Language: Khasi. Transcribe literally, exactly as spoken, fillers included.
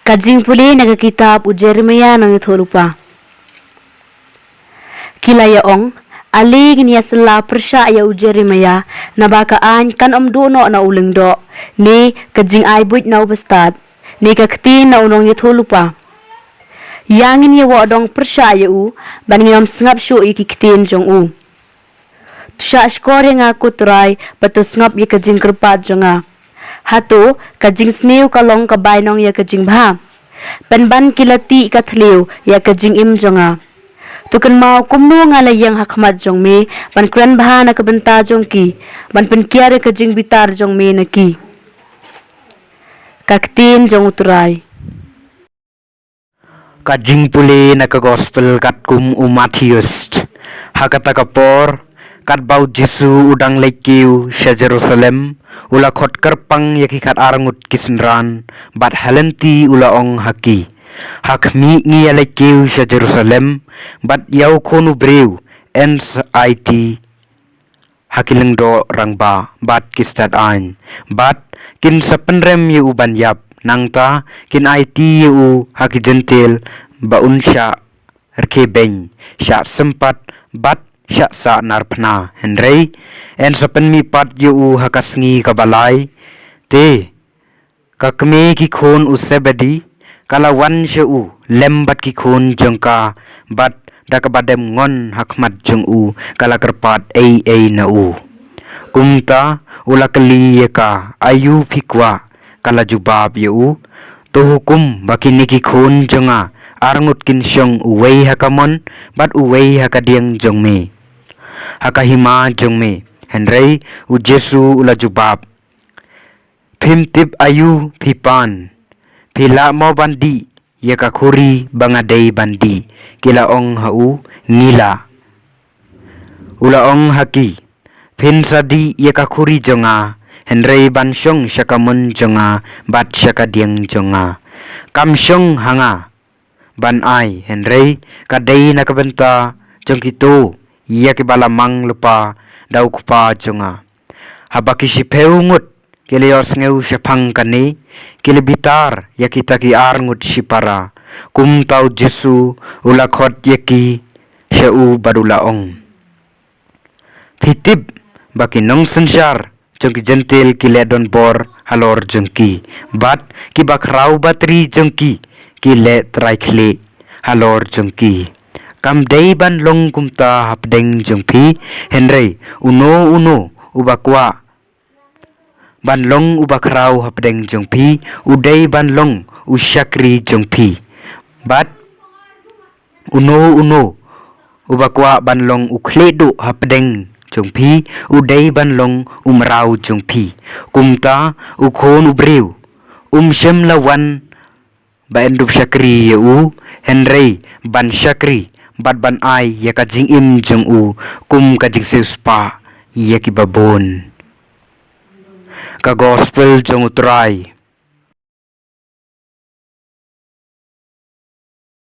Ka jingpule na ka kitab u Jeremiah nongïathuhlypa. Ki la ïa ong, ale ngin ïa syllah pyrshah ïa u Jeremiah, naba ka aiñ kan ym duh noh na u lyngdoh, ne ka jingai buit na u bastad, ne ka ktien na u nongïathuhlypa. Ïa ngin ïa wad dong pyrshah ïa u, ban ngin ym sngap shuh ïa ki ktien jong u. To shah shkor ïa nga ko Trai, bad to sngap ïa ka jingkyrpad jong nga. Hato ka jingsniew ka long ka bainong ïa ka jingbha? Pynban ki la tih ka thliew ïa ka jingim jong nga. To kynmaw kumno nga la ïeng ha khmat jong me, ban kren bha na ka bynta jong ki, ban pynkiar ïa ka jingbitar jong me na ki. Ka ktien jong u Trai. Ka jingpule na ka gospel katkum u Mathaios. Ha kata ka por, katba u Jisu u dang leit kiew sha Jerusalem, u la khot kyrpang ïa ki khatar ngut ki synran, bad ha lynti u la ong ha ki. Ha khmih ngi ïa leit kiew sha Jerusalem, bad ïa u khun u briew, yn sa aiti ha ki lyngdoh rangbah, bad ki stad aiñ, bad kin sa pynrem ïa u ban ïap, nangta kin aiti ïa u ha ki jentil, ba un shah rkhie beiñ, shah sympat, bad shah sah narphna, hynrei yn sa pynmihpat ïa u ha ka sngi kaba lai. Te ka kmie ki khun u Sebedi, ka la wan sha u, lem bad ki khun jong ka, bad da kaba dem ngon ha khmat jong u, ka la kyrpad ei ei na u. Kumta, u la kylli ïa ka, aïu phi kwah, ka la jubab ïa u, to hukum ba kine ki khun jong nga, ar ngut kin shong uwei ha ka mon, bad uwei ha ka dieng jong me, ha ka hima jong me. Hynrei u Jisu u la jubab, phim tip aïu phi pan. Phi lah mo ban dih ïa ka khuri ba nga dei ban dih? Ki la ong ha u, ngi lah. U la ong ha ki, phin sa dih ïa ka khuri jong nga, hynrei ban shong sha ka mon jong nga, bad sha ka dieng jong nga. Kam shong ha nga ban ai, hynrei ka dei na ka bynta jong kito ïa kiba la mang lypa da u Kpa jong nga. Haba ki shiphew ngut ki la ïohsngew shaphang kane, ki la bitar ïa kita ki ar ngut shipara. Kumta u Jisu u la khot ïa ki sha u bad u la ong, phi tip ba ki nongsynshar jong ki jentil ki leh donbor halor jong ki, bad kiba khraw batri jong ki, ki leh trai khlieh halor jong ki. Kam dei ban long kumta hapdeng jong phi, hynrei uno uno uba kwah ban long uba khraw hapdeng jong phi, u dei ban long u shakri jong phi. Bad uno uno uba kwah ban long u khlieh duh hapdeng jong phi, u dei ban long u mraw jong phi. Kumta u Khun u Briew um shym la wan ba yn dup shakri ïa u, hynrei ban shakri bad ban ai ïa ka jingim jong u kum ka jingsiewspah ïa kiba bun. Ka gospel jong u Trai.